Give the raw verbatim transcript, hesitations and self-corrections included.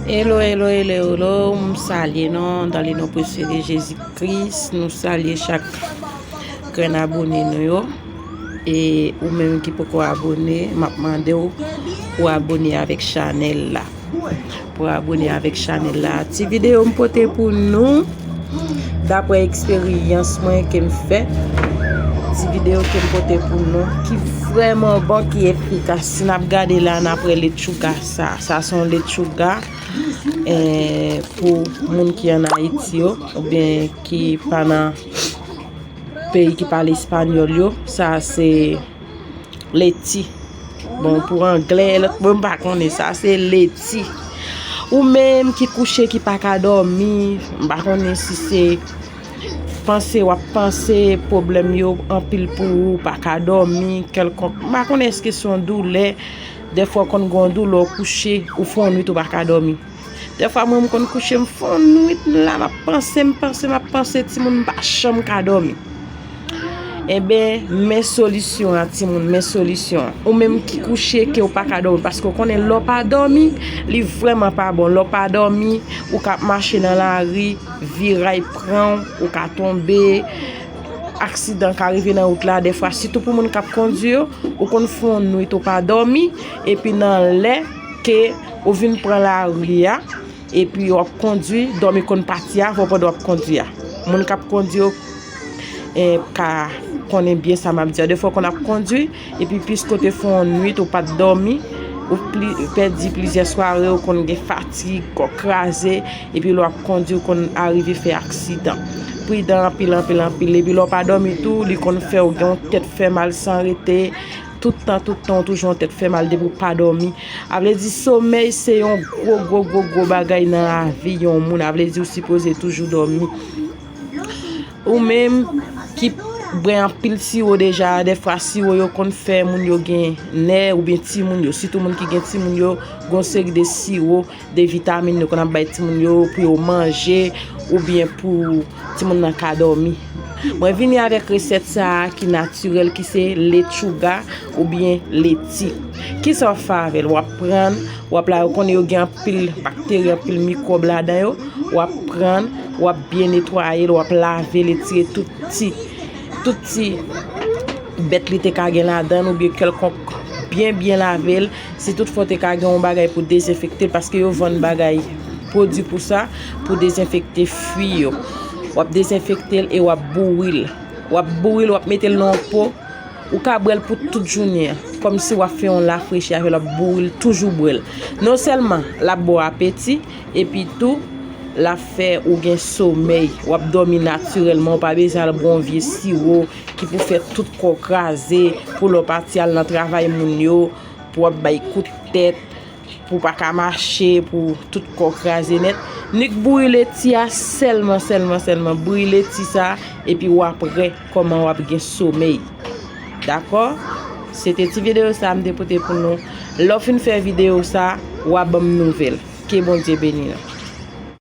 Hello, hello, hello, hello. M salye nou dans le nom précieux de Jésus Christ. Nou salye chak grenn abone nou yo. E ou menm ki poko abone, m ap mande w pou abone avèk chanèl la. Pou abone avèk chanèl la. Ti videyo m pote pou nou, daprè eksperyans mwen ke m fè, ti videyo ke m pote pou nou, ki vrèman bon, ki efikas. Si n ap gade la, n ap wè lechuga sa. Sa se yon lechuga, eh, pou moun ki ann Ayiti yo, oubyen ki pa nan peyi ki pale espanyòl yo. Sa se leti. Bon, pou anglè, lòt mwen m pa konnen. Sa se leti. Ou menm ki kouche, ki pa ka dòmi, m pa konnen si se panse w ap panse, pwoblèm yo anpil pou ou, pa ka dòmi, kèlkonk. M pa konnen èske se yon doulè. Dèfwa w konn gen yon doulè, w kouche, ou fè yon nwit ou pa ka dòmi. Dèfwa mwen, m konn kouche, m fè yon nwit, m la, m ap panse, m panse, m ap panse, timoun, m pa janm ka dòmi. Enben, men solisyon an, timoun, men solisyon an. Ou menm ki kouche, ke w pa ka dòmi, paske w konnen lè w pa dòmi, li vrèman pa bon. Lè w pa dòmi, ou ka ap mache nan lari, viray pran w, ou ka tonbe, aksidan ka rive nan wout la. Dèfwa, sitou pou moun k ap kondui yo, ou konn fè yon nwit ou pa dòmi, epi nan lè ke ou vin pran lari a, epi w ap kondui, dòmi konn pati avè w pandan w ap kondui a. Moun k ap kondui yo, eh, ka konnen byen sa m ap di a. Dèfwa w konn ap kondui, epi piske w te fè yon nwit ou pa t dòmi, ou pli, pèdi plizyè sware, ou konn gen fatig, kò kraze, epi lè w ap kondui, ou konn arive fè aksidan. Pridan anpil, anpil, anpil. Epi lè w pa dòmi tou, li konn fè w gen yon tèt fè mal san rete. Tout tan, tout tan, ou toujou yon tèt fè mal depi w pa dòmi. A vle di, somèy se yon gwo, gwo, gwo, gwo bagay nan lavi yon moun. A vle di, ou sipoze toujou dòmi. Ou menm ki bwè anpil siwo deja, dèfwa siwo yo konn fè moun yo gen nè, oubyen timoun yo, sitou moun ki gen timoun yo, gen yon seri de siwo, de vitamin yo konn ap bay timoun yo pou yo manje, oubyen pou timoun nan ka dòmi. Mwen vini avèk resèt sa a ki natirèl, ki se lechuga oubyen leti. Kisa w ap fè avè l? W ap pran, w ap la, ou konnen yo gen anpil bakteri, anpil mikwòb ladan yo. W ap pran, w ap byen netwaye l, w ap lave l, etire tout ti, tout ti bèt li te ka gen ladan l, oubyen kèlkonk, byen, byen lave l. Si toutfwa w te ka gen yon bagay pou dezenfekte l, paske yo vann bagay, pwodui pou sa, pou dezenfekte fwi yo. W ap dezenfekte l e w ap bouri l. W ap bouri l, w ap mete l nan yon po. Ou ka bwè l pou tout jounen an, kòmsi w ap fè yon lafrechi avè l, w ap bouri l, toujou bwè l. Non sèlman l ap ba w apeti, epi tou, l ap fè ou gen somèy. W ap dòmi natirèlman, ou pa bezwen al bwè yon vye siwo ki pou fè tout kò w kraze, pou lè w pati al nan travay moun yo, pou w ap bay kout tèt, pou w pa ka mache, pou tout kò w kraze nèt. Nik bouri leti a sèlman, sèlman, sèlman. Bouri leti sa, epi w ap wè kòman w ap gen somèy. Dakò? Se te ti videyo sa a m te pote pou nou. Lè w fin fè videyo sa a, w a ban m nouvèl. Ke Bondye beni nou.